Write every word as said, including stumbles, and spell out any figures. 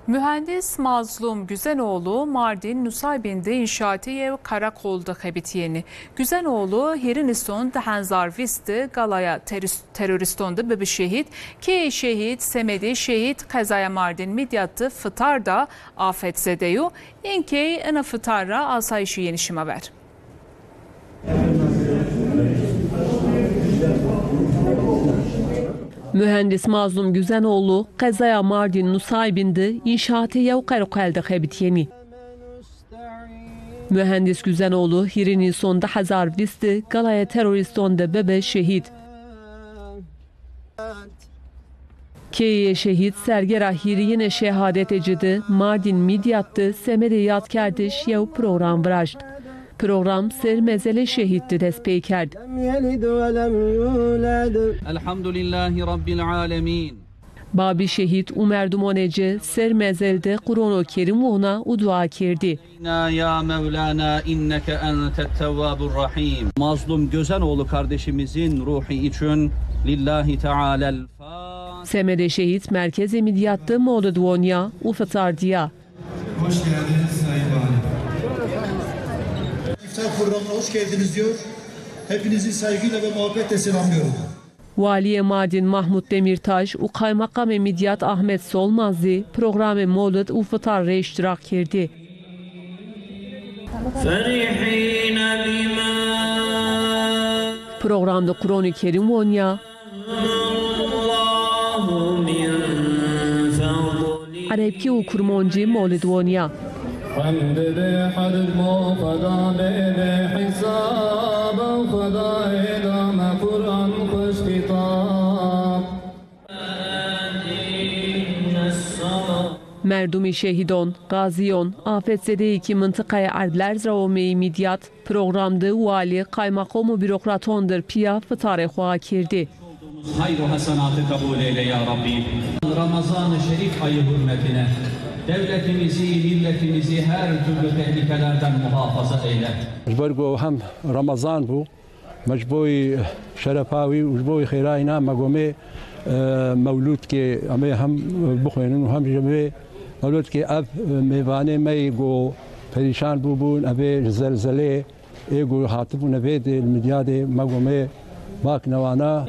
Muhendis Mazlum Güzenoğlu Mardin Nusaybin de înşaatê yew qereqol de xebitîyenî. Güzenoğlu hîrînî son di hezar vîst de galaya terîs-, terorîston de bibi şehîd. Keyê şehîd, semedê şehîd qezaya Mardin Midyat de fitar da afetzede yo. În key ina fitar ra asayîşî yenî şima ver. Muhendis Mazlum Güzenoğlu qezaya Mardin Nusaybin de înşaatê yew qereqol de xebitîyenî. Muhendis Güzenoğlu hîrînî son di hezar vîst de galaya terorîston de bibi şehîd. Keyê şehîd sergera hîrîyêne şehadetê ci de Mardin Midyat de semedê yadkerdiş yew program viraşt. Program ser mezelê şehîd de dest pê kerd. Elhamdülillahi Rabbil alemin. Babî şehîd û merdumonê ci ser mezel de Qurono Kerîm wona û dua kerdî. Ya Mevlana inneke entet tevvabur rahim. Mazlum Gözenoğlu kardeşimizin ruhu için lillahi teala'l Fatiha. Semedê şehîd merkezê Midyat de mewlid wonya û fitar dîya. Hoş geldiniz Sayın Valim. İftar programına hoş geldiniz diyor. Hepinizi saygıyla ve muhabbetle selamlıyorum. Walîyê Mardin Mahmut Demirtaş û Qaymeqamê Midyat Ahmet Solmaz zî programê mewlid û fitar rê îştîrak kerdî. Program de Quronî Kerîm wonya. Erebkî û kurmoncî mewlid wonya. Hemd bê herd bo Xweda bê bê hîsab, Xwedayê da me Quran xweş kitab. Merdumî şehîdon, gazîyon, afetzedeyî kî mintiqaya erdlerz ra omeyî Midyat, program de walî, qaymeqam û bîrokraton dir pîya fitarê xo akerdî. Hayr ve hesenatı kabul eyle ya Rabbi. Ramazan-ı Şerif ayı hürmetine devletimizi, milletimizi her türlü tehlikelerden muhafaza eyle. Ji ber ku hem Remezan bû, me ji bo wî şerefa wî û ji bo wî xêrayîna me gomê, e, mewlûdkê em ê hem bixwînin û hem ji vê mewlûdkê ev, e, mêvanê me yê ku perîşan bûbûn, ev ê ji zelzelê, ê ku hatibûne vê dê li Midyadê me gomê bak newana.